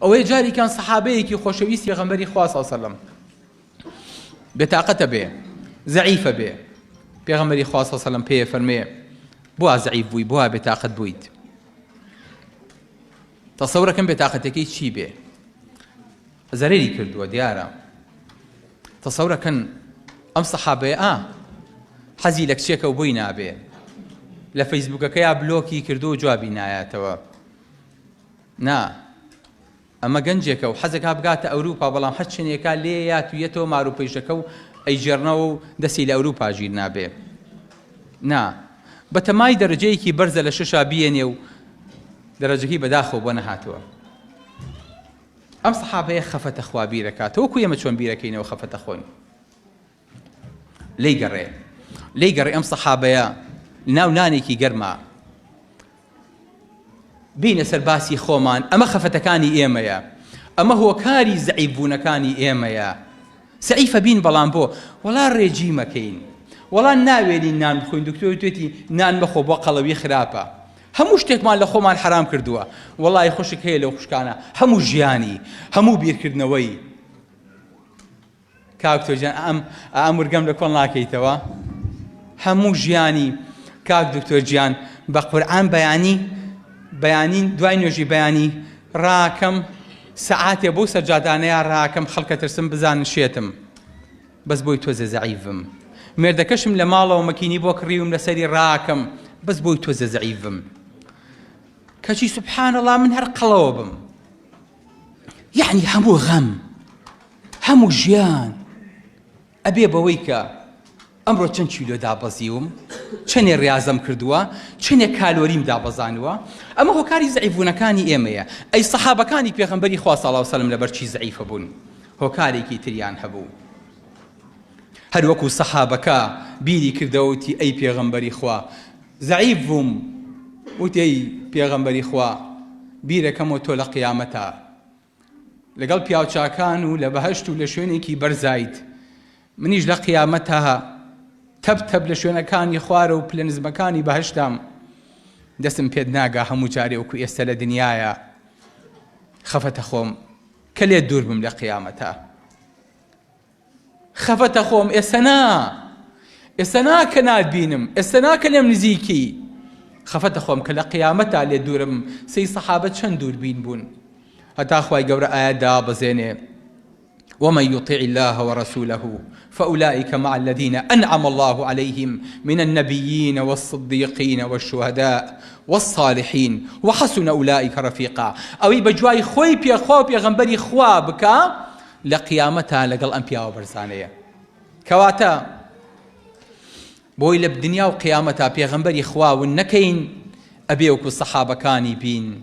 ئەوەیە جارێکیان سەحابەیەکی خۆشەویستی پێغەمبەری خوا صلی الله علیه و سلم بێتاقەتە بێ زەعیفە بێ پێغەمبەری خوا صلی الله علیه و سلم پێ فەرمێ بوا زەعیف بووی بوا بێتاقەت بوویت تەسەورەکەم بێتاقەتەکەی چی بێ زەرەری کردووە دیارە تەسەورەکەن ئەم سەحابەیە ئا حەزی لە کچێکە و بۆی نابێ لە فەیسبوکەکەیا بلۆکی کردو و جوابی نایەتەوە نا ئەمە گەنجێکە و حەزەکا بگاتە ئەوروپا بەڵام هەر چنێکا لێ یات و یەتەوە ماروپەیژەکە و ئەیگێڕنەوە و دەستی لە ئەوروپا ژیر نابێ نا بەتەمای دەرەجەیەکی بەرزە لە شەشا بیەنێ و دەرەجەکەی بەداخەوە بۆ نەهاتووە ئەم سەحابەیە خەفەتە خوا بیرەکاتەوە وەکو ئێمە چۆن بیرەکەینەوە خەفەتە خۆین لێی گەڕێ لێی گەڕێ ئەم سەحابەیە ناو نانێکی گەرما بینە سەر باسی خۆمان ئەمە خەفەتەکانی ئێمەیە ئەمە هۆکاری زەعیف بوونەکانی ئێمەیە زەعیفە بین بەڵام بۆ وەڵا ڕێجیمەکەین وەڵا ناوێرین نان بخۆین دکتۆر توێتی نان مەخۆ بۆ قەڵەوی خراپە هەموو شتێکمان لە خۆمان حەرام کردووە وەڵی خوشک هەیە لەو خوشکانە هەموو ژیانی هەموو بیرکردنەوەی کاک دکتۆر گیان ئەم ئەم ورگەم لە کۆڵ ناکەیتەوە هەموو ژیانی کاک دکتۆر گیان بە قورعان بەیانی بەیانی دوای نوێژی بەیانی ڕاکەم سەعاتێ بۆ سەرجادانەیە ڕاکەم خەڵکە ترسم بزانن شێتم بەس بۆی تۆزێ زەعیفم مێردەکەشم لە ماڵەوە مەکینی بۆ کڕیوم لەسەری ڕاکەم بەس بۆی تۆزێ زەعیفم کەچی سبحان الله من هەر قەڵەوە بم یعنی هەموو غەم هەموو ژیان ئەبێ بەوەی کە ئەمڕۆ چەند کیلۆ دابەزیوم چەنێ ڕاضەم کردووە چەنێ کالۆریم دابەزانووە ئەمە هۆکاری زەعیفبوونەکانی ئێمەیە ئەی سەحابەکانی پێغەمبەری خوا صلی الله وسلم لەبەر چی زەعیفە بوون هۆکارێکی تریان هەبوو هەروەکو سەحابەکە بیری کردەوەتی ئەی پێغەمبەری خوا زەعیف بووم وتی ئەی پێغەمبەری خوا بیرەکەمەوە تۆ لە قیامەتا لەگەڵ پیاوچاکان و لە بەهەشت و لە شوێنێکی بەرزایت منیش لە قیامەتا تەپ تەپ لە شوێنەکانی خوارە و پلە نزمەکانی بەهەشتام دەستم پێت ناگا هەموو جارێ وەکو ئێستا لە دنیاە خەفەتە خۆم کە لێت دوور بم لە قیامەتا خەفەتە خۆم ئێستا نا ئێستا نا کە ناتبینم ئێستا نا کە لێم نزیکی خەفەتە خۆم کە لە قیامەتا لێ دوورم سەی سەحابە چەند دووربین بوون هەتا خوای گەورە ئایا دابەزێنێ ومن يطع الله ورسوله فأولئك مع الذين أنعم الله عليهم من النبيين والصديقين والشهداء والصالحين وحسن أولئك رفيقا ئەوەی بەجوای خۆی پێخوا و پێغەمبەری خوا بکا لە قیامەتا لەگەڵ ئەم پیاوە بەرزانەیە کەواتە بۆی لە دنیا و قیامەتا پێغەمبەری خوا ون نەکەین ئەبێ وەکو سەحابەکانی بین.